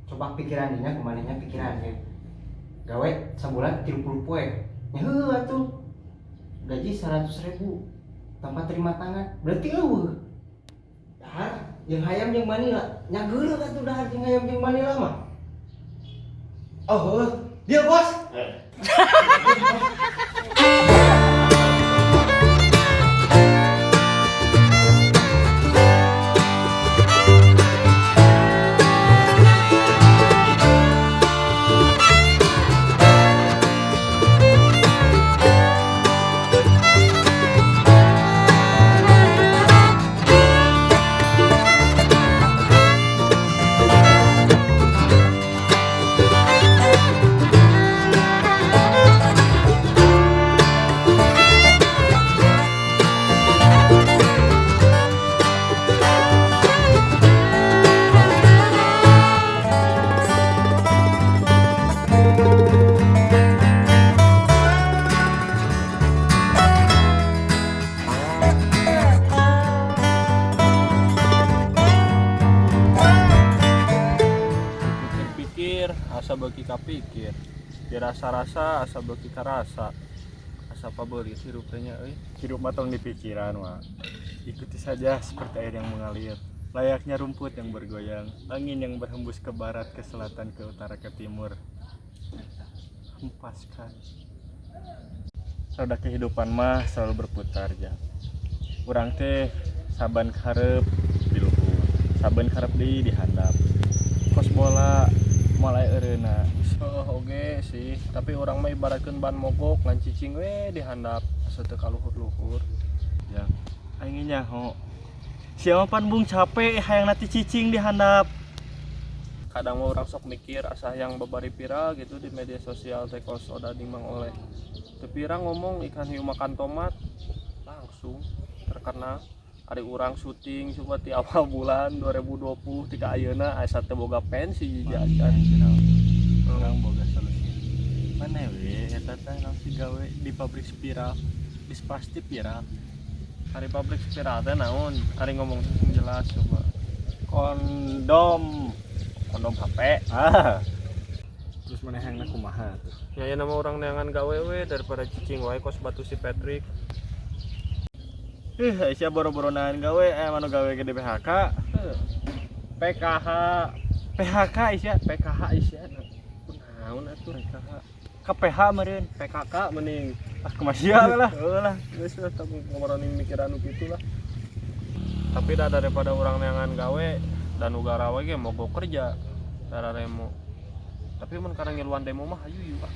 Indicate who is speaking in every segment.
Speaker 1: Coba pikiran nya kumaha nya pikirannya. Gawe sabulan 30 poe. Nya heueuh atuh. Gaji 100 ribu tanpa terima tangan. Berarti euweuh. Dahar jeung hayam jeung Manila. Nya geuleuh atuh dahar jeung hayam jeung Manila mah.
Speaker 2: Oh, heueuh. Dia bos.
Speaker 3: Pikir-pikir asa beuki kapikir, dirasa-rasa asa beuki karasa, asa pabeulit hirup teh nya euy.
Speaker 4: Hidup mah tong di pikiran, Wak. Ikuti saja seperti air yang mengalir, layaknya rumput yang bergoyang, angin yang berhembus ke barat, ke selatan, ke utara, ke timur. Hempaskan. Roda kehidupan mah selalu berputar ya. Urang teh saban karep di luhur, saban karep di handap. Kos bola mulai eureuna.
Speaker 3: Oh, oge sih, tapi urang mah ibaratkeun ban mogok ngan cicing we di handap asa teu kaluhur-luhur.
Speaker 4: Ya, aing nyaho. Siapa pan bung capek hayang nanti cicing di handap.
Speaker 3: Kadang mah urang sok mikir asa yang babari viral gitu di media sosial teh kos Odading Mang Oleh. Teu pirang ngomong ikan hiu makan tomat langsung terkenal. Ari urang syuting coba ti awal bulan 2020 ti ka ayeuna asa teu boga pensi hiji acan.
Speaker 4: Urang boga solusi. Mana we eta teh langsung gawe di pabrik spiral. Geus pasti viral.
Speaker 3: Ari pabrik spiral teh naon? Ari ngomong teh sing jelas coba.
Speaker 4: Kondom.
Speaker 3: Kondom HP.
Speaker 4: Ah. Terus mana hayangna kumaha tuh?
Speaker 3: Ya nama urang neangan gawe we daripada cicing wae kos batu si Patrick.
Speaker 4: Ih, Aisyah boro-boro nahan gawe, manu gawe gede PHK.
Speaker 3: PKH,
Speaker 4: PHK Aisyah.
Speaker 3: PKH Aisyah. Naon atuh PKH?
Speaker 4: Ke PH meureun.
Speaker 3: PKK mending.
Speaker 4: Ah, kumaha sia lah.
Speaker 3: Heuh lah, geus lah tong ngomongin mikiran nu kitu lah. Tapi dah daripada urang neangan gawe dan negara we ge mogok kerja dara demo. Tapi mun karang ngiluan demo mah hayu yuk ah.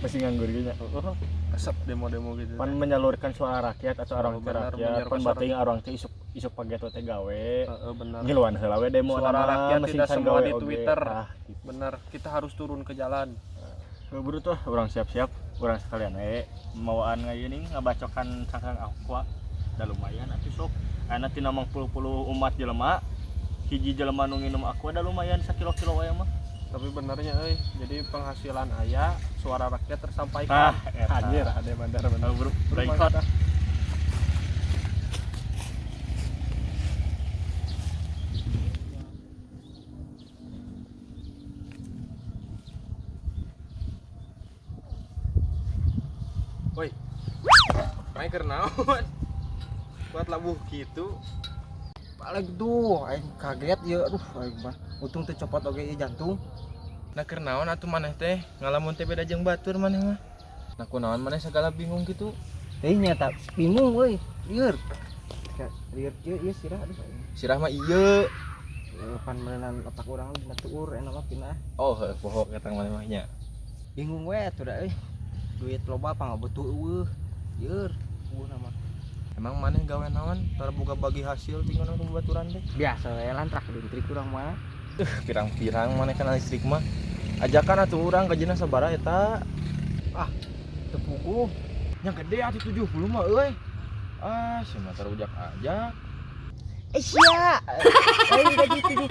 Speaker 4: Masih nganggur ge nya.
Speaker 3: Heeh, resep demo-demo gitu.
Speaker 4: Pan menyalurkan suara rakyat atau orang
Speaker 3: Oh,
Speaker 4: teh
Speaker 3: benar,
Speaker 4: rakyat,
Speaker 3: menyalurkan
Speaker 4: pan
Speaker 3: suara.
Speaker 4: bating orang teh isuk isuk pagi teh gawe.
Speaker 3: Heeh, benar.
Speaker 4: Ngiluan heula we demo
Speaker 3: Suara
Speaker 4: nama,
Speaker 3: rakyat
Speaker 4: masih
Speaker 3: tidak
Speaker 4: can
Speaker 3: semua
Speaker 4: gawe
Speaker 3: di
Speaker 4: oge.
Speaker 3: Twitter.
Speaker 4: Ah, gitu.
Speaker 3: Benar, kita harus turun ke jalan.
Speaker 4: Heuh, buru tuh urang siap-siap, urang sekalian we mawaan ngayeuning ngabacokan cangkang aqua. Da lumayan atuh sok. Ayeuna tina 80 umat jelema, hiji jelema nu nginum aqua da lumayan sakilo-kilo wae mah.
Speaker 3: Tapi benernya euy, jadi penghasilan aya, suara rakyat tersampaikan.
Speaker 4: Ah, eta.
Speaker 3: Anjir, ada bandar bener.
Speaker 4: Heuh, buru,
Speaker 3: Buru,
Speaker 4: record.
Speaker 3: mangga.
Speaker 2: Woi. Main keur naon? Kuat labuh gitu.
Speaker 1: Balik tuh, aing kaget ya, aduh aing mah. Untung teu copot oge ieu jantung.
Speaker 2: Nah keur naon atuh maneh teh? Ngalamun teh beda jeung batur maneh mah. Nah kunaon maneh segala bingung gitu?
Speaker 1: Teh nya tak bingung euy, lieur. Lieur kieu ieu sirah aduh aing.
Speaker 2: Sirah mah ieu.
Speaker 1: Pan meureunan otak urang dina tuur enak mah pindah.
Speaker 2: Oh, heuh poho eta maneh mah nya.
Speaker 1: Bingung we atuh da euy. Duit loba pangabutuh eueuh. Lieur, eueuh nama.
Speaker 2: Emang maneh gawe naon? Tara boga bagi hasil tinggal ku baturan teh.
Speaker 1: Biasa we lantrak listrik urang mah.
Speaker 2: Pirang-pirang maneh kana listrik mah. Ajakan atuh urang gajina sabaraha eta?
Speaker 1: Teu puguh.
Speaker 2: Yang gede atuh 70 mah euy. Ah, si mah tarujak aja.
Speaker 1: Eh sia. Lain gaji 70.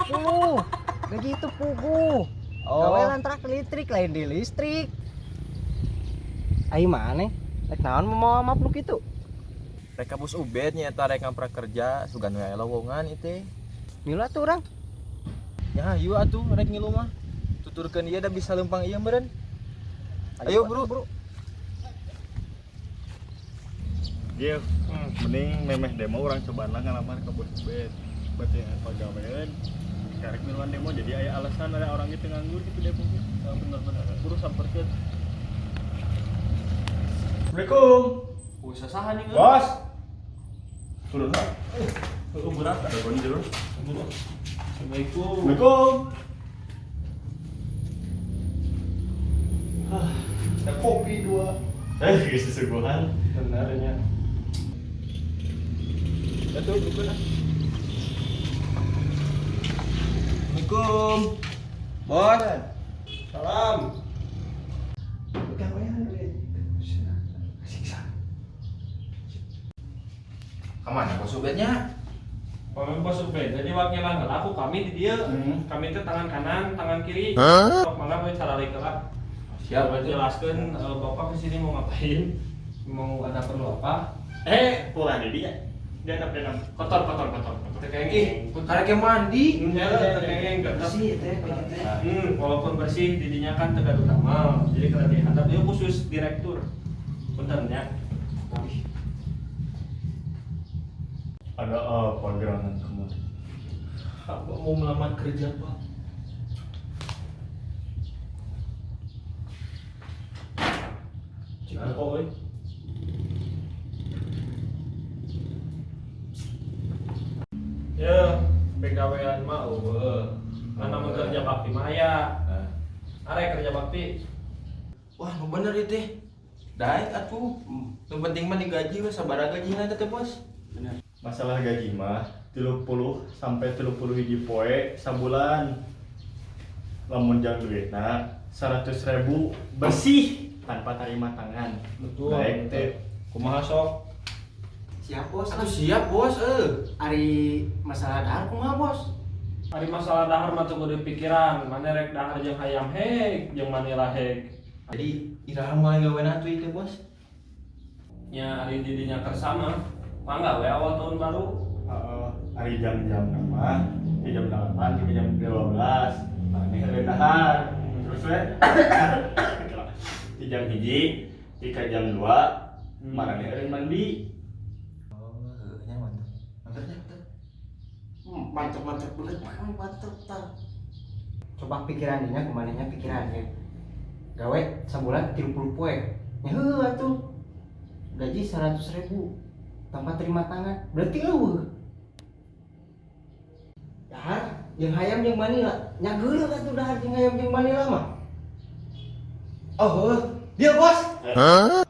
Speaker 1: Gaji itu puguh. Gawe
Speaker 2: Oh,
Speaker 1: lantrak listrik lain di listrik. Ai maneh? Rek naon mau mapluk itu?
Speaker 2: Rek ka bos Ubed nya eta rek ngamprak kerja sugan we aya lowongan ieu teh.
Speaker 1: Milu atuh urang.
Speaker 2: Ya hayu atuh rek ngilu mah. Tuturkeun ieu da bisa leumpang ieu meureun. Ayo, bro. Bro.
Speaker 4: Gil, mending memeh demo urang cobaan lah ngalamar ke bos Ubed. Berarti pagawean karek miluan demo, jadi aya alasan ada orang itu nganggur gitu demo.
Speaker 3: Ya, bener-bener. Buru samperkeun.
Speaker 4: Assalamualaikum.
Speaker 3: Usah saha nih.
Speaker 4: Bos. Turun lah.
Speaker 3: Heeh, berat.
Speaker 4: Ada koni turun.
Speaker 3: Buru. Assalamualaikum.
Speaker 4: Assalamualaikum.
Speaker 5: Ada kopi dua.
Speaker 4: Eh, geus disuguhan.
Speaker 3: Benernya.
Speaker 2: Atuh, buku lah. Assalamualaikum. Bos.
Speaker 5: Salam. Gawean duit. Siksa.
Speaker 2: Kemana bos Ubednya?
Speaker 3: Pemain bos Ubed, jadi wakilan heula aku kami di dieu. Kami teh tangan kanan, tangan kiri. Sok mangga we caralik heula.
Speaker 2: Siap,
Speaker 3: Coba jelaskeun Bapak kesini mau ngapain? Mau ada perlu apa?
Speaker 4: Eh, pulang di dia. Dianap, dianap. Kotor, kotor, kotor, kotor.
Speaker 3: Teu kenging.
Speaker 2: Karek yang mandi.
Speaker 3: Ya, teu kenging tetep.
Speaker 1: Bersih teh, begitu teh.
Speaker 3: Walaupun bersih didinya kan teu gaduh tamal. Jadi kalau dihadap dia khusus direktur. Punten ya.
Speaker 4: Ada apa gerangan kemarin?
Speaker 3: Aku mau melamar kerja, Pak. Cik kok euy. Ya, pegawean mah eueuh. Ngan namun kerja bakti mah aya. Arek kerja bakti.
Speaker 2: Wah, nu bener ieu teh. Daek atuh. Nu penting mah digaji we, sabaraha gajina teh, Bos?
Speaker 1: Bener.
Speaker 4: Masalah gaji mah 30 sampai 30 hiji poe sabulan. Lamun jang duitna 100 ribu bersih tanpa terima tangan.
Speaker 3: Betul.
Speaker 4: Baik teh.
Speaker 3: Kumaha sok?
Speaker 1: Siap bos.
Speaker 2: Atuh siap, Bos, eh.
Speaker 1: Ari masalah dahar kumaha bos?
Speaker 3: Ari masalah dahar mah teu kudu pikiran, mana rek dahar jeung hayam heg, jeung manila heg.
Speaker 2: Jadi iraha mulai gawena atuh ieu teh, Bos?
Speaker 3: Nya ari didinya kersa mah, mangga we awal tahun baru.
Speaker 4: Heeh, ari jam-jam nama di jam 8 di jam 12 maneh eureun dahar. Terus we di jam 1 di ka jam 2 maraneh eureun mandi.
Speaker 2: Oh, heueuh nya mantep. Mantep nya, mantep.
Speaker 1: Mantep mantep banget, mantep tah. Coba pikirannya kemananya pikirannya. Gawe sebulan 30 poe. Ya heueuh atuh. Gaji 100 ribu tanpa terima tangan. Berarti eueuh. Dahar jeung hayam jeung manila. Nya geuleuh atuh dahar jeung hayam jeung manila mah.
Speaker 2: Oh, heueuh. Deal, Bos. Alhamdulillah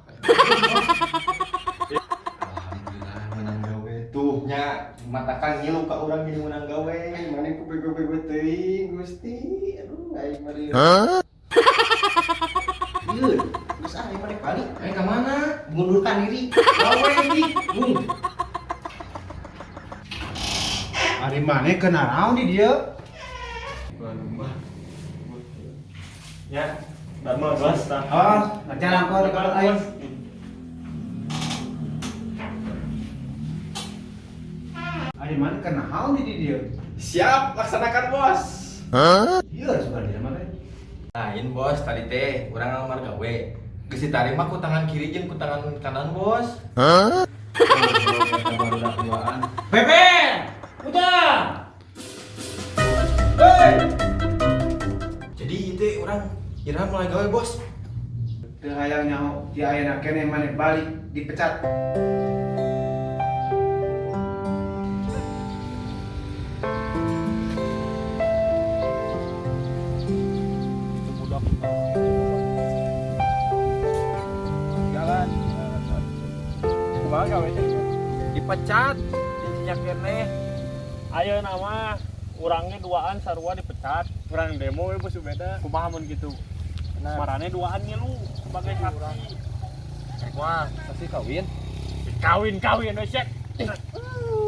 Speaker 2: menang gawe tuh nya, matakan ngilu ka urang jadi menang gawe.
Speaker 1: Mana ku bego-bego teuing Gusti. Aduh, aing mah ieu. Ieu, geus ah aing mah rek balik.
Speaker 2: Eh, ka mana?
Speaker 1: Mengundurkan diri. Gawe ini. Bung.
Speaker 5: Ari maneh kena naon di dieu?
Speaker 3: Ya, damel bos tah.
Speaker 5: Oh, jalan kau di kalau aing. Ari maneh kena naon di dieu?
Speaker 2: Siap, laksanakan, Bos.
Speaker 5: Ieu harus balik mana?
Speaker 2: Lain, Bos, tadi teh urang ngalamar gawe. Geus ditarima ku tangan kiri jeung ku tangan kanan, Bos.
Speaker 5: Baru duaan.
Speaker 3: Pepe! Udah.
Speaker 2: Jadi itu urang iraha mulai gawe, Bos?
Speaker 5: Teu hayang nyaho di ayeuna keneh maneh balik dipecat.
Speaker 3: Itu budak.
Speaker 2: Jalan.
Speaker 3: Kumaha gawe teh?
Speaker 2: Dipecat, dinya keneh.
Speaker 3: Ayo nama urangnya duaan sarua dipecat.
Speaker 4: Urang demo we bos beda.
Speaker 3: Kumaha mun gitu? Marane duaan ngilu sebagai saksi.
Speaker 2: Wah, saksi kawin.
Speaker 4: Kawin kawin we syek.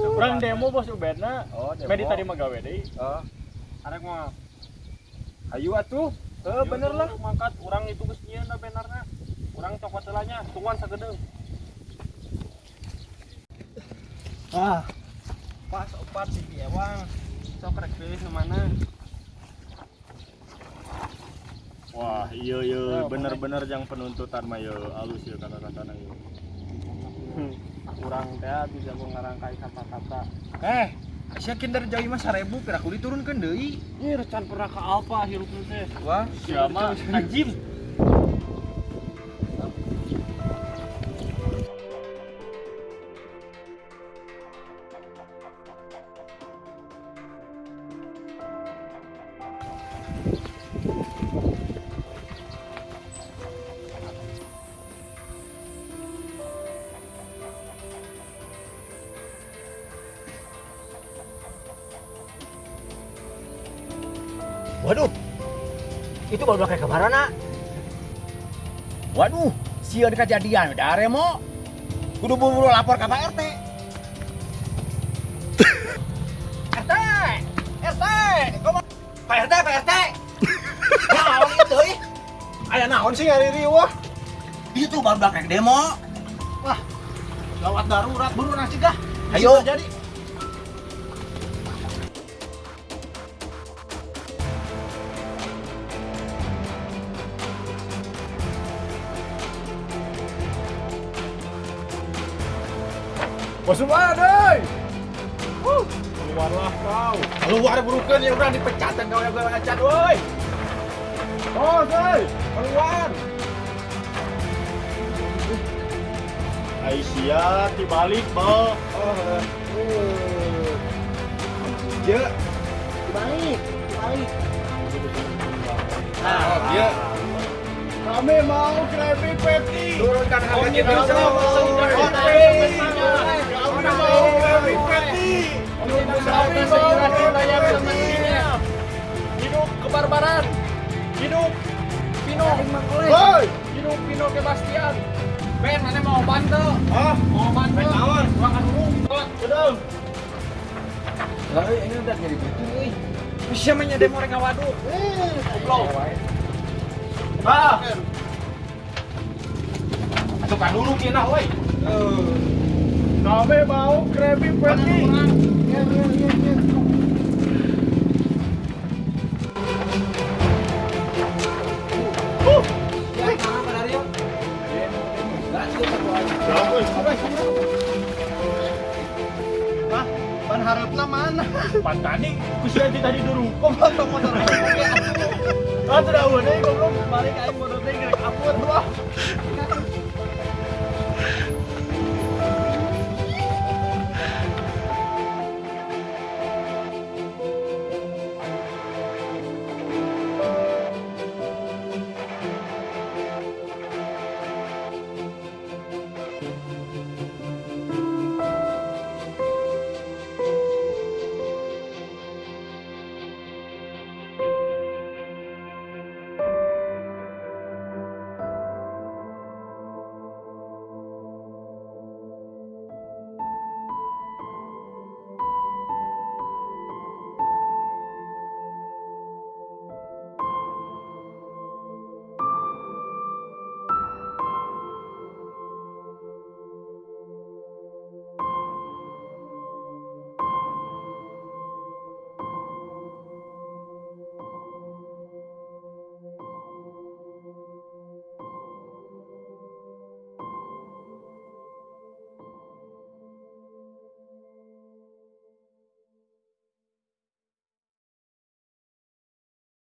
Speaker 4: Urang demo bos Ubedna.
Speaker 2: Oh, demo.
Speaker 4: Medi tadi mah gawe deui.
Speaker 2: Oh,
Speaker 3: Arek mah.
Speaker 2: ayo atuh. Eh, bener lah.
Speaker 3: Mangkat urang itu geus nyieun da benarna. Urang cokot heula nya, tungguan sagedeung.
Speaker 5: Ah,
Speaker 3: Pas opat si ewang. Sok rek pilih nu mana?
Speaker 4: Wah, iya iya bener-bener jang penuntutan mah ye alus ye kata-katana ye.
Speaker 3: Urang teh bisa ngarangkai kata-kata.
Speaker 2: Eh, sia kinder jauh mah 1000 pira kudu diturunkeun deui.
Speaker 3: Ih, can pernah ke Alfa hirup teh.
Speaker 2: Wah,
Speaker 4: Sia mah anjing.
Speaker 6: Waduh, itu baru kayak kemarin. Waduh, sieun kejadian udah remo. Kudu buru-buru lapor ke Pak RT. RT, RT, komo. Pak RT, Pak RT. Naon itu ih?
Speaker 5: Aya naon sih ngariri wah?
Speaker 6: Itu baru kayak demo.
Speaker 5: Wah, gawat darurat buru nasi dah.
Speaker 6: Ayo.
Speaker 5: Jadi. Bos deui.
Speaker 4: Keluarlah kau.
Speaker 5: Keluar burukeun ya urang dipecat dan gawe gawe acan euy. Bos euy, keluar.
Speaker 4: Aisyah dibalik, Bal.
Speaker 5: Oh, Je,
Speaker 1: Dibalik, dibalik.
Speaker 5: Nah, dia. Kami mau Krabby Patty. Turunkan harga kita. Kami mau Krabby Patty. Kami mau Krabby Patty.
Speaker 3: Hidup kebarbaran. Hidup Pino.
Speaker 5: Woi,
Speaker 3: Hidup Pino Kebastian. Ben, mana mau bantu?
Speaker 5: ah,
Speaker 3: Mau bantu?
Speaker 5: naon?
Speaker 3: Ruangan umum.
Speaker 4: Udah.
Speaker 2: Lah euy, ini udah jadi betul euy.
Speaker 3: Bisa mah demo rek ngawaduk. Goblok.
Speaker 4: Ah. Atuh kan dulu kena woi.
Speaker 5: Kami mau Krabby Patty.
Speaker 1: Ya, mana Pak Dario?
Speaker 5: Hah? Ban harapna mana?
Speaker 4: Pan tadi ku sia tadi dulu.
Speaker 5: Goblok motor.
Speaker 4: Ah, sudah eueuh deui goblok. Balik aing motor teh.